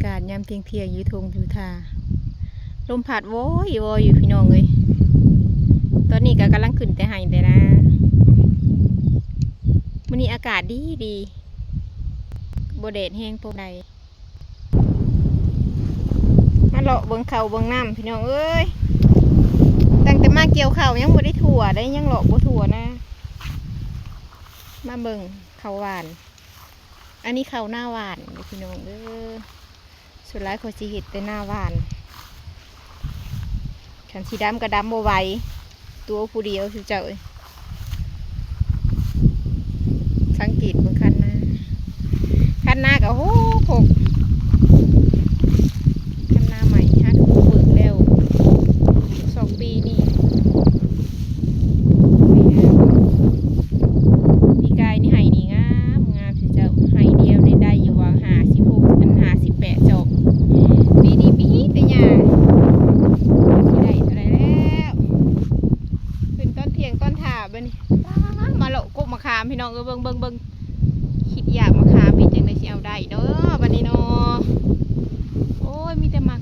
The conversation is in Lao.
ກາດຍາມທ່ຽງໆ ຢູ່ທົ່ງຢູ່ທ່າ ລົມພັດໂວຍໂວຍຢູ່ພີ່ນ້ອງເອີຍ. ຕອນນີ້ກໍກຳລັງຂຶ້ນແຕ່ໄຮ່ແຕ່ນາ. ມື້ນີ້ອາກາດດີໆ ບໍ່ແດດແຮງປານໃດ. ມາເລາະເບິ່ງເຂົ້າເບິ່ງນ້ຳພີ່ນ້ອງເອີຍ. ຕັ້ງແຕ່ມາກ່ຽວເຂົ້າຍັງບໍ່ໄດ້ທົ່ວໃດ, ຍັງເລາະບໍ່ທົ່ວນາ. ມາເບິ່ງເຂົ້າຫວ່ານ. ອັນນີ້ເຂົ້ານາຫວ່ານເດີພີ່ນ້ອງເດີ. ສ່ວນຫຼາຍຂ້ອຍຊິເຮັດແຕ່ນາຫວ່ານ. ຄັນຊິດຳກໍດຳບໍ່ໄຫວ ຕົວຜູ້ດຽວຊຸເຈົ້າເອີຍ. ສັງເກດເບິ່ງຄັນນາ, ຄັນນາກໍໂຫ ຄົກ ຄັນນາໃໝ່ ຫາກໍບໍ່ເບິ່ງແລ້ວ ສອງປີນີ້. ປີກາຍນີ້ໄຮ່ນີ້ງາມ ງາມ ເຈົ້າ ໄຮ່ດຽວນີ້ໄດ້ຢູ່ວ່າຫ້າສິບຫົກ ອັນ ຫ້າສິບແປດ ສອບ. ປີນີ້ມີແຕ່ຫຍ້າ ຈັກຊິໄດ້ເທົ່າໃດແລ້ວ. ຂຶ້ນຕອນທ່ຽງຕອນທ່າບັດນີ້ ປາ ມາເລາະກົກມະຂາມພີ່ນ້ອງເອີຍ. ເບິ່ງ ເບິ່ງ ເບິ່ງ ຄິດຢາກມະຂາມ ເປັນຈັ່ງໃດຊິເອົາໄດ້ເນາະບັດນີ້ເນາະ. ໂອ້ຍ ມີແຕ່ໝາກ